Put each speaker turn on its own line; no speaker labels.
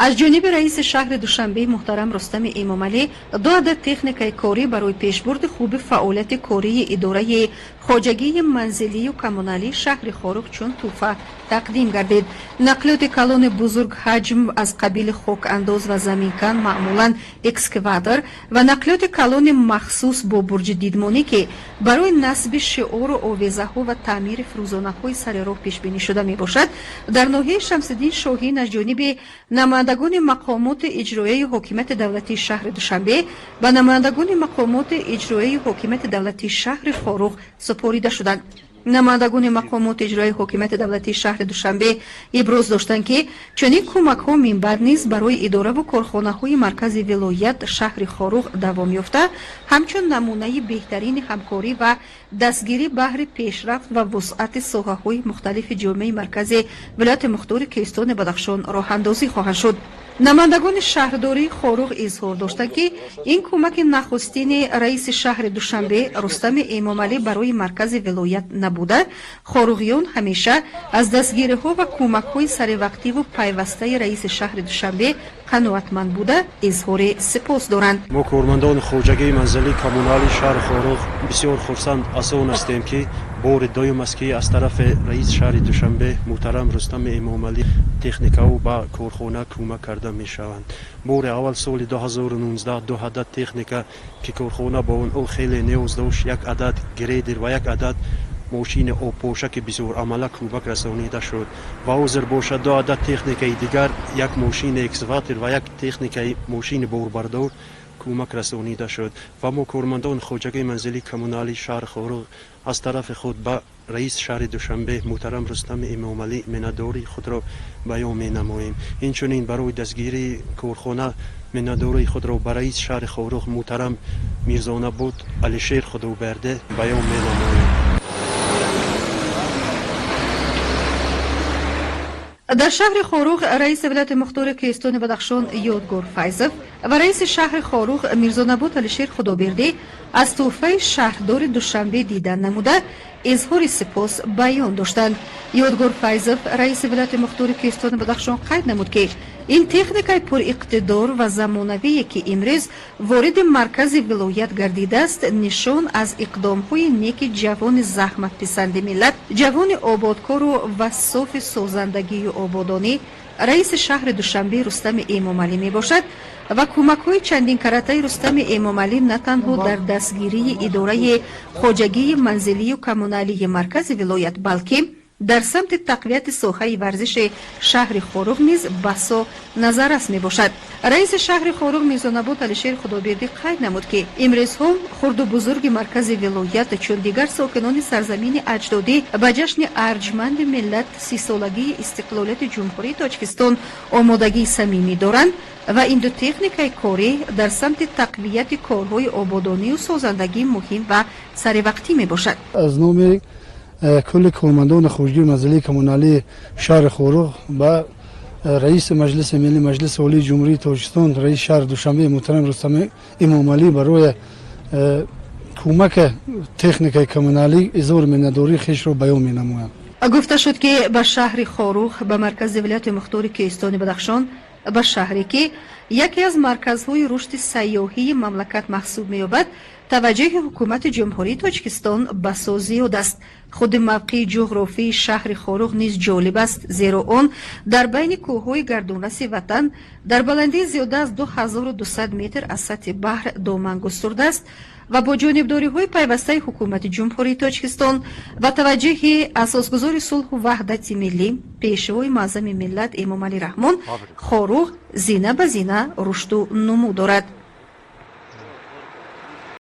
Аз ҷониби раиси шаҳри Душанбе муҳтарам Рустами Эмомалӣ ду адад техникаи корӣ барои пешбурди хуби фаъолияти кории идораи хоҷагии манзилию коммуналии шаҳри Хоруғ чун тӯҳфа тақдим гардид. Нақлиёти калони бузургҳаҷм аз қабили хокандоз ва заминкан, маъмулан экскаватор, ва нақлиёти калони махсус бо бурҷи дидмонӣ, ки барои насби шиору овезаҳо ва таъмири фурӯзонаҳои сари роҳ пешбинӣ шуда мебошад, дар ноҳияи Шамсиддин Шоҳин аз ҷониби намояндагони мақомоти иҷроияи ҳокимияти давлатии шаҳри Душанбе ба намояндагони мақомоти иҷроияи ҳокимияти давлатии шаҳри Хоруғ супорида шуданд. Намояндагони мақомоти иҷроияи ҳокимияти давлатии шаҳри Душанбе иброз доштанд, ки чунин кӯмакҳо минбаъд низ барои идораву корхонаҳои маркази вилоят, шаҳри Хоруғ давом ёфта, ҳамчун намунаи беҳтарини ҳамкорӣ ва дастгирӣ баҳри пешрафт ва вусъати соҳаҳои мухталифи ҷомеаи маркази вилояти мухтори Кӯҳистони Бадахшон роҳандозӣ хоҳанд шуд. Намояндагони шаҳрдории Хоруғ изҳор доштанд, ки ин кӯмаки нахустини раиси шаҳри Душанбе Рустами Эмомалӣ барои маркази вилоят набуда, хоруғиён ҳамеша аз дастгириҳо ва кӯмакҳои саривақтиву пайвастаи раиси шаҳри Душанбе қаноатманд буда, изҳори сипос доранд.
Мо, кормандони хоҷагии манзилии коммуналии шаҳри Хоруғ, бисёр хурсанд аз он ҳастем, ки бори дуюм аст, ки аз тарафи раиси шаҳри Душанбе муҳтарам Рустами Эмомалӣ техникаҳо ба корхона кӯмак карда мешаванд. Бори аввал соли 2019 ду адад техника, ки корхона ба онҳо хеле ниёз дошт, як адад грейдер ва як адад мошини обпоша, ки бисёрамала кӯмак расонида шуд, ва ҳозир бошад ду адад техникаи дигар, як мошини экскаватор ва як техникаи мошини борбардор кӯмак расонида шуд. Ва мо, кормандони хоҷагии манзилии коммуналии шаҳри Хоруғ, аз тарафи худ ба раиси шаҳри Душанбе муҳтарам Рустами Эмомалӣ миннатдории худро баён менамоем. Инчунин барои дастгирии корхона миннатдории худро ба раиси шаҳри Хоруғ муҳтарам Мирзонабот Алишер Худобердӣ баён менамоем.
Дар шаҳри Хоруғ раиси вилояти мухтори Кӯҳистони Бадахшон Ёдгор Файзов ва раиси шаҳри Хоруғ Мирзонабот Алишер Худобердӣ аз тӯҳфаи шаҳрдори Душанбе дидан намуда, изҳори сипос баён доштанд. Ёдгор Файзов, раиси вилояти мухтори Кӯҳистони Бадахшон, қайд намуд, ки ин техникаи пуриқтидор ва замонавие, ки имрӯз вориди маркази вилоят гардидааст, нишон аз иқдомҳои неки ҷавони заҳматписанди миллат, ҷавони ободкору вассофи созандагию ободонӣ, раиси шаҳри Душанбе Рустами Эмомалӣ мебошад ва кӯмакҳои чандинкаратаи Рустами Эмомалӣ на танҳо дар дастгирии идораи хоҷагии манзилию коммуналии маркази вилоят, балки дар самти тақвияти соҳаи варзиши шаҳри Хоруғ низ басо назаррас мебошад. Раиси шаҳри Хоруғ Мирзонабот Алишер Худобердӣ қайд намуд, ки имрӯзҳо хурду бузурги маркази вилоят, чун дигар сокинони сарзамини аҷдодӣ, ба ҷашни арҷманди миллат, 30-солагии истиқлолияти Ҷумҳурии Тоҷикистон, омодагии самимӣ доранд ва ин ду техникаи корӣ дар самти тақвияти корҳои ободонию созандагӣ муҳим ва саривақтӣ мебошад.
Аз номи кулли кормандони хоҷагии манзилии коммуналии шаҳри Хоруғ ба раиси Маҷлиси Миллӣ, Маҷлиси Олии Ҷумҳурии Тоҷикистон, раиси шаҳри Душанбе муҳтарам Рустами Эмомалӣ барои кӯмаки техникаи коммуналӣ изҳори миннатдории хешро баён менамоям.
Гуфта шуд, ки ба шаҳри Хоруғ, ба маркази вилояти мухтори Кӯҳистони Бадахшон, ба шаҳре, ки яке аз марказҳои рушди сайёҳии мамлакат маҳсуб меёбад, таваҷҷӯҳи ҳукумати Ҷумҳурии Тоҷикистон басо зиёд аст. Худи мавқеи ҷуғрофии шаҳри Хоруғ низ ҷолиб аст, зеро он дар байни кӯҳҳои гардунраси ватан, дар баландии зиёда аз 2200 метр аз сатҳи баҳр доман густурдааст ва бо ҷонибдориҳои пайвастаи ҳукумати Ҷумҳурии Тоҷикистон ва таваҷҷӯҳи асосгузори сулҳу ваҳдати миллӣ, Пешвои муаззами миллат Эмомалӣ Раҳмон, Хоруғ зина ба зина рушду нумӯ дорад.